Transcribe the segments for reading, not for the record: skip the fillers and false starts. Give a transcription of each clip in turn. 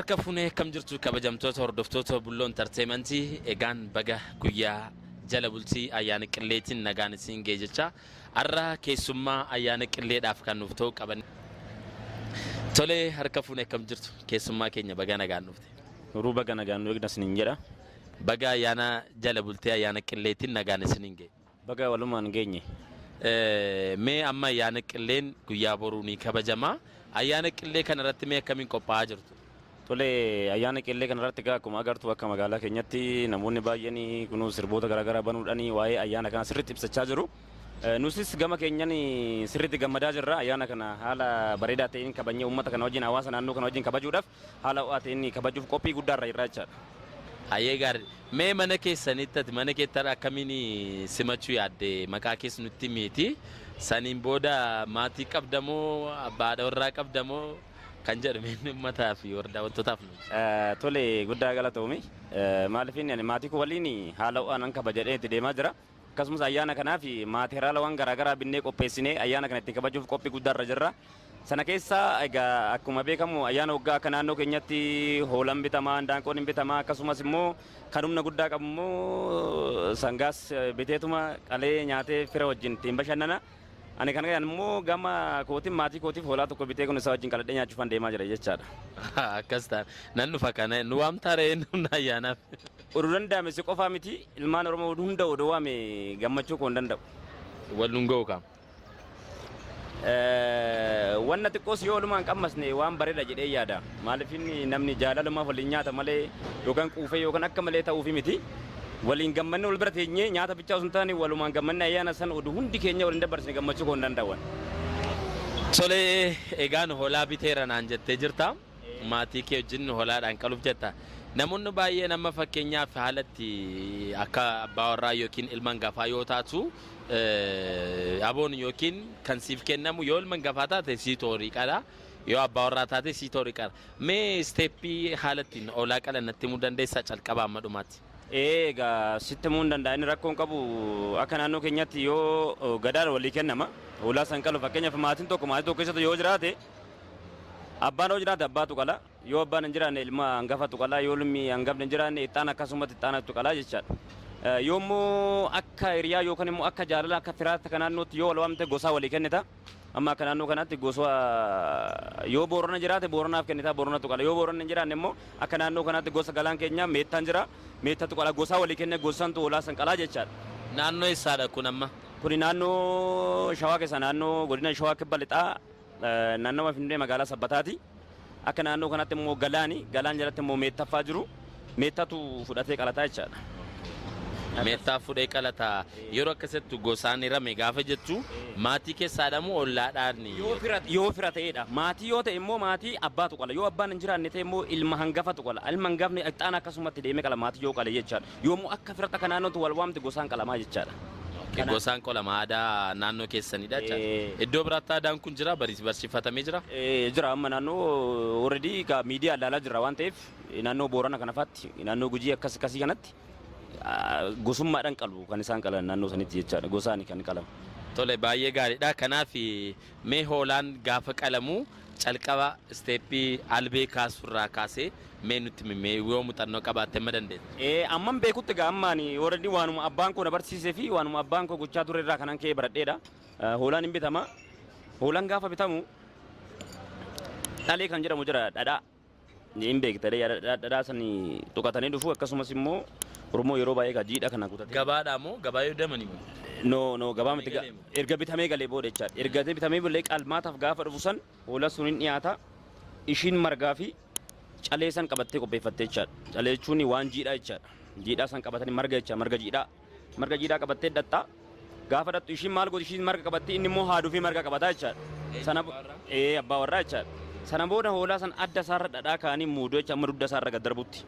Harka fuunee akkam jirtu, kabajamtoota hordoftoota Bulloo Entertainmentii? Egaan baga guyyaa jala bultii ayyaana qilleetiin nagaan isin ga'e jecha, har'a keessummaa ayyaana qilleedhaaf kan nuuf ta'u qaban. Tolee, harka fuunee, akkam jirtu keessummaa keenya? Baga nagaan dhufte. Nuruu, baga nagaan nu eegna isiniin jedha. Baga ayyaana jala bultii ayyaana qilleetiin nagaan isiniin ga'e. Baga walumaan geenye. Mee amma ayyaana qilleen guyyaa boruu ni kabajama. Ayyaana qillee kana irratti mee akkamiin qophaa'aa jirtu? Tole, ayyaana qillee kana irratti egaa akkuma agartu akka magaalaa keenyatti namoonni baay'een kunuu sirboota garaagaraa banuudhaan waa'ee ayyaana kana sirriitti ibsachaa jiru. Nusis gama keenyan sirriitti gammadaa jirra. Ayyaana kana haala bareedaa ta'een kabajnee uummata kana wajjin, hawaasa naannoo kana wajjin kabajuudhaaf, haala ho'aa ta'een kabajuuf qophii guddaa irra jirra jechaadha. Hayyee, gaarii. Mee mana keessanitti, ati mana keetti har'a akkamiin simachuu yaadde? Maqaa kees nutti himiiti. Saniin booda maatii qabdamoo, abbaa haadha warraa qabdamoo kan jedhu mee uummataa fi daawwattootaaf nu ibsi. Tole, guddaa galatoomi. Maaliif inni ani maatii koo waliin haala ho'aan nan kabaja jedhee itti deemaa jira. Akkasumas ayyaana kanaaf maateriyaala waan garaagaraa binnee qopheessinee ayyaana kana ittiin kabajuuf qophii guddaa irra jirra. Sana keessa egaa akkuma beekamu ayyaana waggaa akka naannoo keenyatti hoolaan bitamaa, indaanqoon hin bitamaa, akkasumas immoo kan humna guddaa qabu immoo sangaas biteetuma qalee nyaatee fira wajjin ittiin bashannana. Ani kan immoo gama kootiin maatii kootiif hoolaa tokko bitee kun isaa wajjin qaladhee nyaachuufan deemaa jira jechaadha. Akkas ta'a. Nan dhufa kana nu waamtaa ree nu ayyaanaaf? Oduu danda'ame si qofaa miti, ilmaan Oromoo hunda oduu waame gammachuu koo hin danda'u. Wal nun ga'u kaam. Wanna xiqqoos yoo walumaan qammasne waan bareeda jedhee yaada. Maaliif inni namni jaalalumaaf waliin nyaata malee yookaan quufee yookaan akka malee ta'uufi miti. Waliin gammanne wal bira teenyee nyaata bichaa osoo hin taane walumaan gammanne ayyaana san oduu hundi keenya waliin dabarsine gammachuu koo hin danda'an. Tole, egaan hoolaa biteera naan jettee jirta. Maatii kee wajjin hoolaadhaan qaluuf jetta. Namoonni baay'een amma fakkeenyaaf haalatti akka abbaa warraa yookiin ilma hangafaa yoo taatu, aboon yookiin kan siif kennamu, yoo ilma hangafaa taate siitu horii qala. Yoo abbaa warraa taate siitu horii qala. Mee step haala ittiin hoolaa qalan natti himuu dandeessaa, calqaba amma dhumaatti? Egaa sitti himuu hin danda'a, inni rakkoon qabu akka naannoo keenyatti yoo gadaan walii kennama. Hoolaa san qalu, fakkeenyaaf maatiin tokko maatii tokko keessatti yoo jiraate, abbaan yoo jiraate abbaatu qala. Yoo abbaan hin jiraanne ilma hangafatu qala. Yoo ilmi hangafni hin jiraanne ixaana, akkasumatti ixaanatu qala jechaadha. Yoo immoo akka hiriyaa yookaan immoo akka jaalala, akka firaatti, akka naannootti yoo wal waamte gosaa walii kennita. Amma akka naannoo kanaatti gosa yoo Boorana jiraate Booranaaf kennita, Booranatu qala. Yoo Booranni hin jiraanne immoo akka naannoo kanaatti gosa galaan keenya Meettaan jira. Meettatu qala. Gosaa walii kenne, gosantu hoolaa san qalaa jechaadha. Naannoo eessaadha kun amma? Kuni naannoo Shawaa keessa, naannoo godina Shawaa Kibba Lixaa, naannawa Finfinnee magaalaa Sabbataati. Akka naannoo kanatti immoo Galaani, Galaan jalatti immoo Meettaffaa jiru. Meettatu fudhatee qalataa jechaadha. Meettaa fuudhee qalata. Yeroo akkasittu gosaan hirame gaafa jettu, maatii keessaadha moo ollaadhaan? Yoo fira ta'edha. Maatii yoo ta'e immoo maatii abbaatu qala. Yoo abbaan hin jiraanne ta'e immoo ilma hangafatu qala. Ilma hangafni ixaana akkasumatti deemee qala maatii yoo qale jechaadha. Yoo immoo akka firatti, akka naannootti wal waamte, gosaan qalamaa jechaadha. Gosaan qolama, aadaa naannoo keessanidha jechaadha. Iddoo biraatti aadaan kun jira, barsiifatamee jira? Jira, amma naannoo already miidiyaa ilaalaa jirra waan ta'eef, naannoo Boorana kana faatti, naannoo Gujii akkas akkasii kanatti gosummaadhaan qalu kan isaan qalan naannoo sanitti jechaadha, gosaan kan qalamu. Tole, baay'ee gaariidha. Kanaaf mee hoolaan gaafa qalamu calqaba step albee kaasurraa kaasee mee nutti himi, yoo muuxannoo qabaatte amma dandeetta. Amman beekutti egaa ammaan already waanuma abbaan koo na barsiisee fi waanuma abbaan koo gochaa ture irraa kanan ka'ee baradheedha. Hoolaan hin bitama. Hoolaan gaafa bitamu dhalee kan jedhamu jira, dhadhaa. Hin beekta, dhadhaa sanii tuqatanii dhufu, akkasumas immoo Oromoo yeroo baay'ee gaa jiidha kana kutatee. Gabaadhaa moo gabaa yoo deemanii moo? No, gabaa miti, erga bitamee galee booda jechaadha. Erga bitamee booda qalmaataaf gaafa dhufu san hoolaan sun hin dhiyaata. Ishiin margaa fi calee san qabattee qopheeffattee jechaadha. Calee jechuun waan jiidhaa jechaadha. Jiidhaa san qabatanii marga jecha, marga jiidhaa. Marga jiidhaa qabattee dhaqxa. Gaafa dhaqxu ishiin maal gooti? Ishiin marga qabatti, inni immoo haaduu fi marga qabataa jechaadha. Sana abbaa warraa jechaadha. Sana booda hoolaa san adda isaarra dhadhaa kaa'anii muuduu jecha amma dugda isaarra gad darbutti.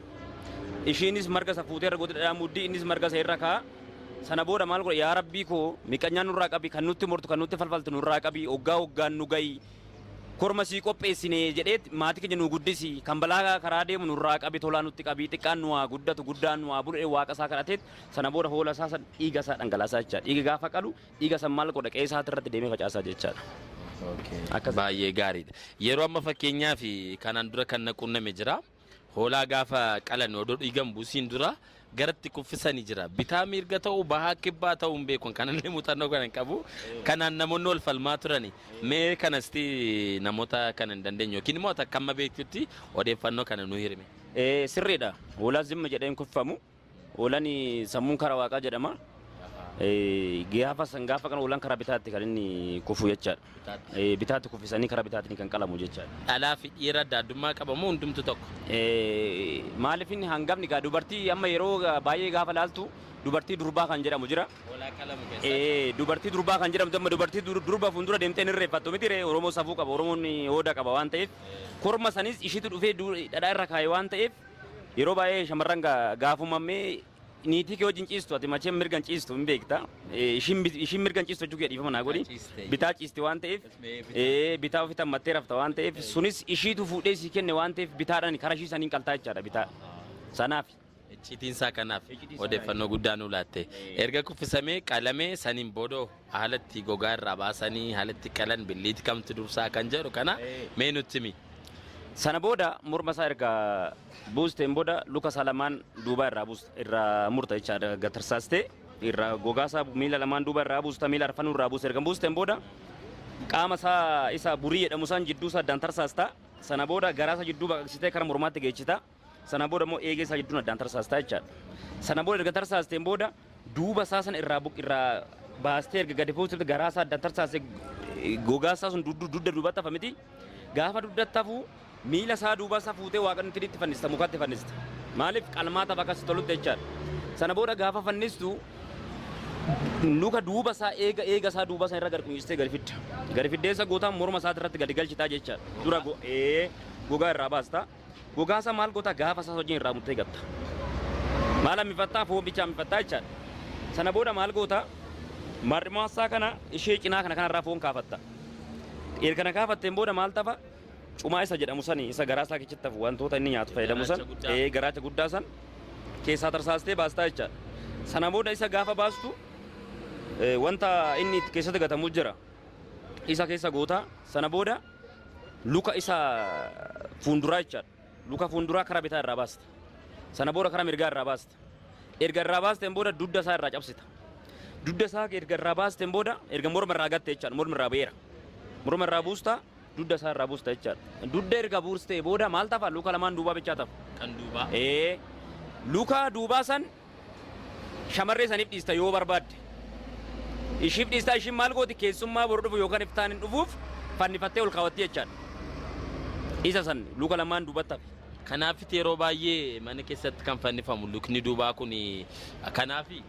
Ishiinis marga isa fuutee irra gooti, dhadhaa muuddii, innis marga isa irra kaa'a. Sana booda maal godha? "Yaa Rabbii koo, miqanyaan nurraa qabi, kan nutti mortu, kan nutti falfaltu nurraa qabi, hoggaa hoggaan nu gahi, korma sii qopheessine jedheet maatii keenya nu guddisi, kan balaa karaa deemu nurraa qabi, tolaa nutti qabi, xiqqaan nu haa guddatu, guddaan nu haa bulu" waaqa isaa kadhateet sana booda hoola isaa san dhiiga isaa dhangalaasaa jechaadha. Dhiiga gaafa qalu dhiiga san maal godha? Qe'ee isaati irratti deemee facaasaa jechaadha. Baay'ee gaariidha. Yeroo amma fakkeenyaaf kanaan dura kan na qunname jira. Hoolaa gaafa qalan odoo dhiigan buusiin dura garatti kuffisanii jira. Bitaa mirga ta'uu, bahaa kibbaa ta'uu hin beeku. Kanallee muuxannoo kana hin qabu. Kanaan namoonni wal falmaa turani. Mee kanasti namoota kana hin dandeenye yookiin immoo akka amma beektutti odeeffannoo kana nu hirime. Sirriidha. Hoolaan zimma jedhee hin kuffamu. Hoolaan sammuun karaa waaqaa jedhama. Gaafa san gaafa kana hoolaan karaa bitaatti kan inni kufu jechaadha. Bitaatti kuffisanii karaa bitaatiin kan qalamu jechaadha. Dhalaa fi dhiira adda addummaa qabamu hundumtu tokko? Maaliif inni hangafni gaa dubartii amma yeroo baay'ee gaafa laaltu dubartii durbaa kan jedhamu jira. Hoolaa qalamu keessatti. Dubartii durbaa kan jedhamtu amma dubartii durba fuuldura deemtee hin irreeffattu miti ree. Oromoo safuu qaba, Oromoon hooda qaba waan ta'eef, korma sanis ishiitu dhufee dhadhaa irra kaa'e waan ta'eef, yeroo baay'ee shamarran gaafumammee niitii kee wajjin ciistu, ati macheen mirgan ciistu hin beekta. Ishiin mirgan ciistu jechuu kee, dhiifama naa godhi. Bitaa ciisti waan ta'eef, bitaa ofitti hammattee rafta waan ta'eef, sunis ishiitu fuudhee sii kenne waan ta'eef, bitaadhaan karaa ishii saniin qaltaa jechaadha bitaa. Sanaaf. Icciitiin isaa kanaaf. Odeeffannoo guddaa nu laatte. Erga kuffisamee qalamee saniin boodoo haalatti gogaa irraa baasanii haalatti qalan, billiiti kamtu dursaa kan jedhu kana mee nutti himi. Sana booda morma isaa erga buusteen booda luka isaa lamaan duubaa irraa buusta, irraa murta jechaadha. Gatarsaastee irraa gogaa isaa miila lamaan duuba irraa buusta, miila arfanuu irraa buusta. Erga buusteen booda qaama isaa isa burii jedhamu san jidduu isaa addaan tarsaasta. Sana booda garaa isaa jidduu baqaqsitee kara mormaatti geechita. Sana booda immoo eegee isaa jidduun addaan tarsaasta jechaadha. Sana booda erga tarsaasteen booda duuba isaa sana irraa irraa baastee, erga gadi fuustee garaa isaa addaan tarsaastee, gogaa isaa sun dugda duubatti hafa miti. Gaafa dugdatti hafu miila isaa duuba isaa fuutee waaqni itti fannista, mukatti fannista. Maaliif? Qalmaataaf akkas tolutti jechaadha. Sana booda gaafa fannistu luka duuba isaa eega isaa duuba isaa irra gad qunyistee gadi fidda. Gadi fiddeessa gootaan morma isaa irratti gadi galchitaa jechaadha. Dura gogaa irraa baasta. Gogaa isaa maal goota? Gaafa isaa wajjin irraa murtee gatta. Maal hammifattaa? Foon bichaa hammifattaa jechaadha. Sana booda maal goota? Mar'imaa isaa kana ishee cinaa kana kanarraa foon kaafatta. Erga kana kaafatteen booda maal tafa? Cumaa isa jedhamu sani, isa garaa isaa keessatti hafu, wantoota inni nyaatu fayyadamu san, garaacha guddaa san keessaa tarsaastee baastaa jechaadha. Sana booda isa gaafa baastu wanta inni keessatti gatamu jira. Isa keessa goota. Sana booda luka isa fuunduraa jechaadha. Luka fuunduraa karaa bitaa irraa baasta. Sana booda karaa mirgaa irraa baasta. Erga irraa baasteen booda dugda isaa irraa cabsita. Dugda isaa erga irraa baasteen booda, erga morma irraa gatte jechaadha. Morma irraa ba'eera. Morma irraa buusta, dugda isaa irraa buusta jechaadha. Dugda erga buustee booda maal tafa? Luka lamaan duubaa bichaa tafa. Kan duubaa. Luka duubaa san shamarree saniif dhiista yoo barbaadde. Ishiif dhiistaa, ishiin maal gooti? Keessummaa boru dhufu yookaan iftaan hin dhufuuf fannifattee ol kaawwatti jechaadha. Isa san luka lamaan duubatti hafe. Kanaafiti yeroo baay'ee mana keessatti kan fannifamu lukni duubaa kun kanaafi.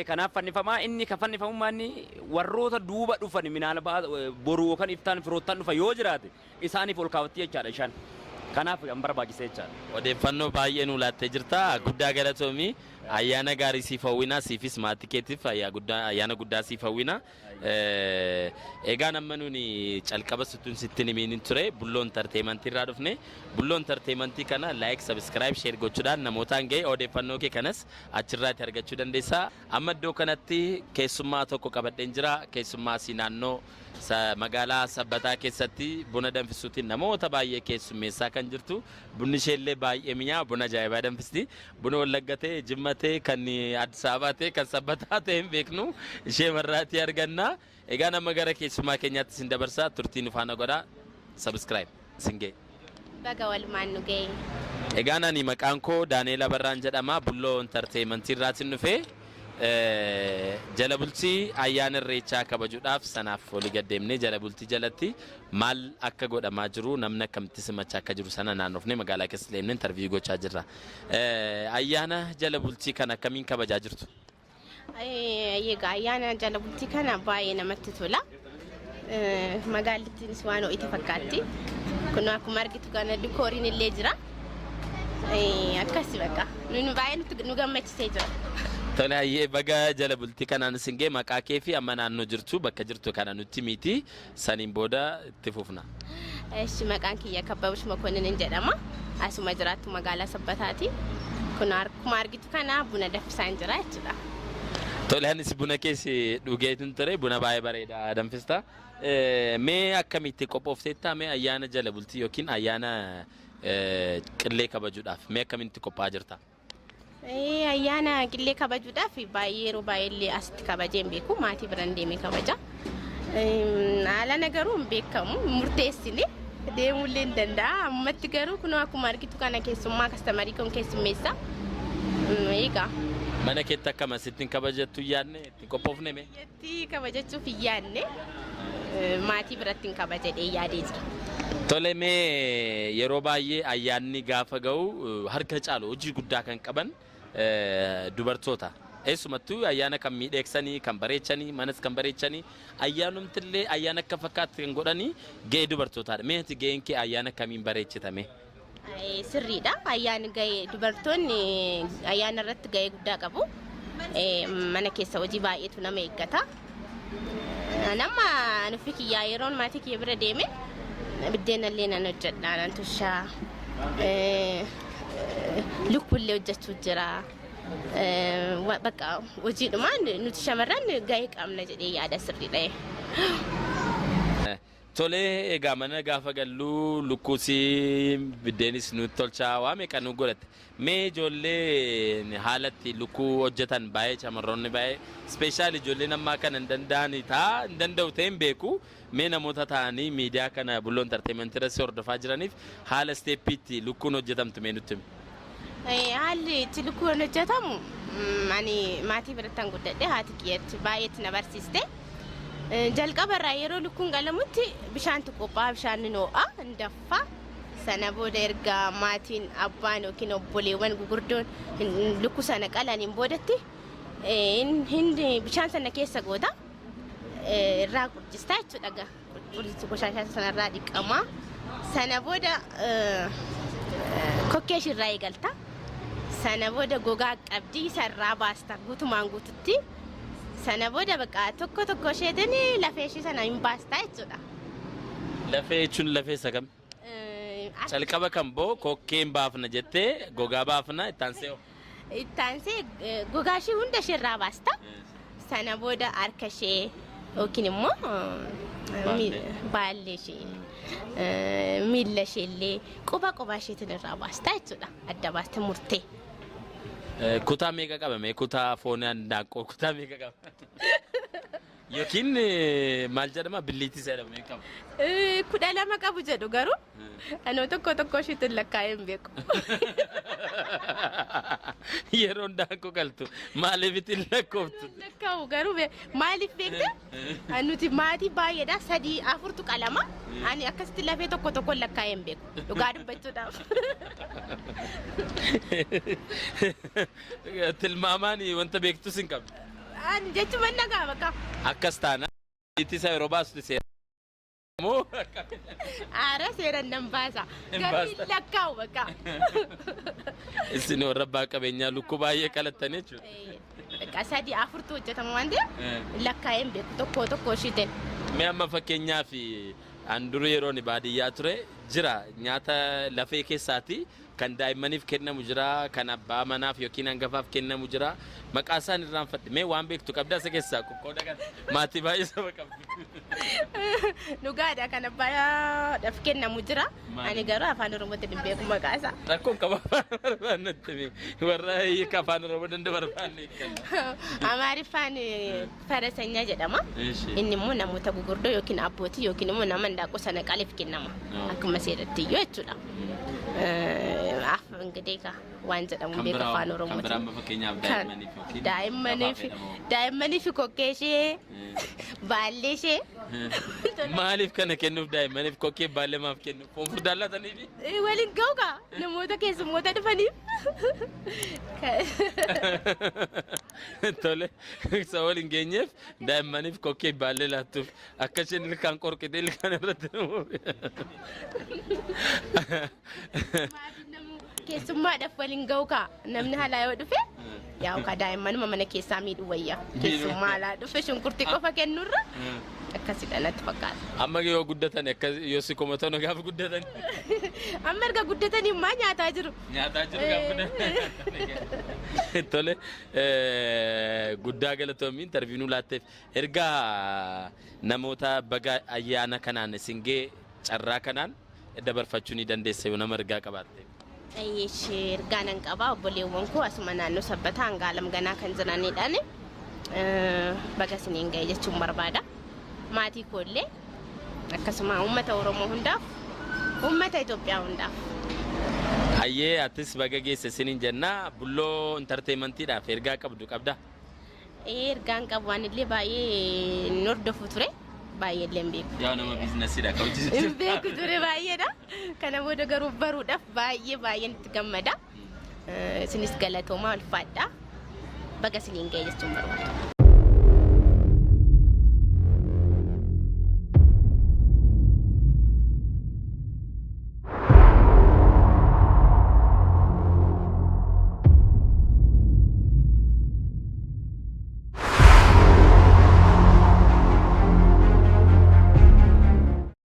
Kanaaf fannifamaa. Inni kan fannifamummaa inni warroota duuba dhufan minaal boru yookaan iftaan firoottan dhufa yoo jiraate isaaniif ol kaawwatti jechaadha ishaan. Kanaaf kan barbaachise jechaadha. Odeeffannoo baay'ee nu laattee jirta. Guddaa galatoomi. Ayyaana gaarii siif hawwina. Siifis maatii keetiif ayyaana guddaa siif hawwina. Egaa nama nuni calqaba situn sittin himiin ture, Bulloo Entertainment irraa dhufne. Bulloo Entertainment kana like, subscribe, share gochuudhaan namootaan ga'e, odeeffannoo kee kanas achirraati argachuu dandeessa. Amma iddoo kanatti keessummaa tokko qabadheen jira. Keessummaa si naannoo magaalaa Sabbataa keessatti buna danfisuutiin namoota baay'ee keessummeessaa kan jirtu. Bunni isheellee baay'ee mi'aa, buna ajaa'ibaa danfisti. Buna Wallagga ta'e, Jimma ta'e, kan Addis Ababaa ta'e, kan Sabbataa ta'e hin beeknu, ishee marraatii arganna. Egaa nama gara keessummaa keenyaatti isin dabarsaa, turtii nu faana godhaa. Subscribe isin ga'e. Baga walumaan nu ga'e. Egaa ani maqaan koo Daani'eel Abarraan jedhama. Bulloo Entertainment irraatiin dhufee jala bultii ayyaana Irreechaa kabajuudhaaf sanaaf walii gaddeemnee, jala bultii jalatti maal akka godhamaa jiru, namni akkamitti simachaa akka jiru sana naannofnee magaalaa keessa deemnee interview gochaa jirra. Ayyaana jala bultii kana akkamiin kabajaa jirtu? Egaa ayyaana jala bultii kana baay'ee namatti tola. Magaalittiinis waan ho'ite fakkaatti. Kun akkuma argitu kana dikooriin illee jira. Akkasi bakka. Nu baay'ee nu gammachisee jira. Tole, hayyee, baga jala bultii kanaan isin ga'e. Maqaa kee fi amma naannoo jirtu, bakka jirtu kana nutti miti, saniin booda itti fufna. Eshi, maqaan kiyya Kabbabush Mokonnin jedhama. Asuma jiraattu magaalaa Sabbataati. Kun akkuma argitu kana buna danfisaan jira jechuudha. Tole, anis buna keessi dhugeetin ture, buna baay'ee bareeda danfista. Mee akkamitti qophoofteetta? Mee ayyaana jala bultii yookiin ayyaana Qillee kabajuudhaaf mee akkamitti qophaa'aa jirta? Ayyaana qillee kabajuudhaaf baay'ee yeroo baay'ee asitti kabajee hin beeku, maatii biraan deemee kabaja. Haalana garuu hin beekamu, murteessine deemuullee hin danda'a. Ammatti garuu kunoo akkuma argitu kana keessummaa customerii kun keessummeessa. Egaa. Mana keetti akkam asittiin kabajattu yaadne ittiin qophoofne mee? Itti kabajachuuf hin yaadne, maatii biratti hin kabajadhee yaadee jira. Tole, mee yeroo baay'ee ayyaanni gaafa ga'u harka caalu hojii guddaa kan qaban dubartoota. Eessumattuu ayyaana kan miidheeksanii, kan bareechanii, manas kan bareechanii, ayyaanumtillee ayyaana akka fakkaatti kan godhanii ga'ee dubartootaadha. Mee ati ga'een kee ayyaana kamiin bareechitame? Sirriidha. Ayyaanni ga'ee dubartoonni ayyaana irratti ga'ee guddaa qabu. Mana keessa hojii baay'eetu nama eeggata. Nama nufi kiyyaa yeroon maatii kiyya bira deeme biddeena illee nan hojjedha, nan tushaa. Lukkuullee hojjechuu jira. Bakka hojiidhumaan nuti shamarran ga'ee qabna jedhee yaada, sirriidha. Tole, egaa mana gaafa galluu lukkuusii biddeenis nutti tolchaa waa meeqa nu godhatte. Mee ijoollee haalatti lukkuu hojjetan baay'ee, shamarroonni baay'ee special ijoolleen ammaa kana hin danda'ani taa hin danda'u ta'e hin beeku. Mee namoota ta'anii miidiyaa kana Bulloo Entertainment irratti hordofaa jiraniif haala stepiitti lukkuun hojjetamtu mee nutti himi. Haalli itti lukkuun hojjetamu, ani maatii biratti kan guddadhe, haati kiyyatti baay'eetti na barsiiste. Jalqaba irraa yeroo lukkuun qalamutti bishaantu qophaa'a, bishaan ni ho'a, hin daffa. Sana booda erga maatiin abbaan yookiin obboleewwan gugurdoon lukkuu sana qalaniin boodatti bishaan sana keessa goota. Irraa qurcistaa jechuudha. Qurcichi qoshaashaa sanarraa dhiqama. Sana booda kokkee ishirraa eegalta. Sana booda gogaa qabdii isarraa baasta guutumaan guututti. Sana booda bakka tokko tokko isheetiin lafee ishee sana hin baasta jechuudha. Lafee jechuun lafee isa kam? Calqaba kan boo kokkeen baafna jettee, gogaa baafna, itti aansee hoo? Ittaansee gogaa ishee hunda isheerraa baasta. Sana booda harka ishee yookiin immoo baallee ishee, miilla ishee illee quba quba isheetiin irraa baasta jechuudha. Adda baasta murtee. Kutaa meeqa qabame? Kutaa foon handaaqqoo kutaa meeqa qaba? Yookiin maal jedhama, billiitii jedhama, meeqa qaba? 12 qabu jedhu, garuu anoo tokko tokko isheetiin lakkaa'ee hin beeku. Yeroo handaaqqoo qaltu maaliif ittiin lakkooftu? Lakkaa'u garuu maaliif beekte, nuti maatii baay'eedha, sadii afurtu qalama, ani akkasitti lafee tokko tokko lakkaa'ee hin beeku dhugaa dubbachuudhaaf. Tilmaamaan wanta beektus hin qabdu. Ani jechuun manna gaa bakka. Akkas taana billiitii isaa yeroo baastu seera moo? Aara seeran nan baasa. Hin Garuu baasta. hin lakkaa'u bakka. Isin warra abbaa qabeenyaa lukkuu baay'ee qalattanii jechuudha. Bakka sadii afurtu hojjetama waan ta'eef lakkaa'ee hin beeku tokko tokko isheetiin. Mee amma fakkeenyaaf an dura yeroo ani baadiyyaa ture jira, nyaata lafee keessaati kan daa'immaniif kennamu jira, kan abbaa manaaf yookiin hangafaaf kennamu jira, maqaa isaan irraanfadhe. Mee waan beektu qabdaa isa keessaa qoqqooda kana? Maatii baay'ee saba qabdu. Dhugaadha, kan abbaadhaaf kennamu jira. Maali? Ani garuu afaan Oromootiin hin beeku maqaa isaa. Rakkoon qaba, barbaannetti warra hiika afaan Oromoo danda'u barbaanne hiikanna. Amaariffaan ፈረሰኛ jedhama. Inni immoo namoota gurguddoo yookiin abbootii yookiin immoo nama handaaqqoo sana qaleef kennama. Akkuma seeratti iyyuu jechuudha. Af እንግዲህ kaa waan jedhamu Kan beeku biraa afaan kan Oromootiin. biraan fakkeenyaaf daa'immaniif yookiin Daa'immaniif gabaaf jedhamu. Daa'immaniif kokkee ishee, baallee ishee. Maaliif kana kennuuf, daa'immaniif kokkee baallee maaf kennuuf, foon furdaan laataniifi? Waliin ga'u kaa namoota keessummoota dhufaniif. Tole, isa waliin geenyeef daa'immaniif kokkee baallee laattuuf, akka isheen ilkaan qorqitee ilkaan irratti. Keessummaadhaaf waliin ga'u kaa, namni alaa yoo dhufe yaa'u kaa daa'immanuma mana keessaa miidhuu wayya. Keessummaa alaa dhufe shunkurtii qofa kennurra akkasidha natti fakkaata. Amma yoo guddatan akka yoo si komatan gaafa guddatan. Amma erga guddatanii maa nyaataa jiru. Nyaataa jiru gaafa guddatan. Tole, guddaa galatoomii interview nu laatteef. Ergaa namoota baga ayyaana kanaan isin ga'e carraa kanaan dabarfachuu ni dandeessa yoo nama ergaa qabaatte. Ishee ergaa nan qaba obboleewwan koo asuma naannoo Sabbataa hanga Alamganaa kan jiranidhaan baga isiniin ga'e jechuun barbaada. Maatii koollee akkasuma uummata Oromoo hundaaf, uummata Itoophiyaa hundaaf. Hayyee, atis baga geesse isiniin jenna. Bulloo Entertainmentiidhaaf ergaa qabdu qabda. Ergaan qabu waan illee baay'ee hin hordofu ture, baay'ee illee hin beeku. Yaa, nama businessiidha kan hojjetu. Hin beeku ture baay'eedha. Kana booda garuu baruudhaaf baay'ee baay'een itti gammada. Isinis galatoomaa, ulfaadha. Baga isiniin ga'e jechuun barbaada.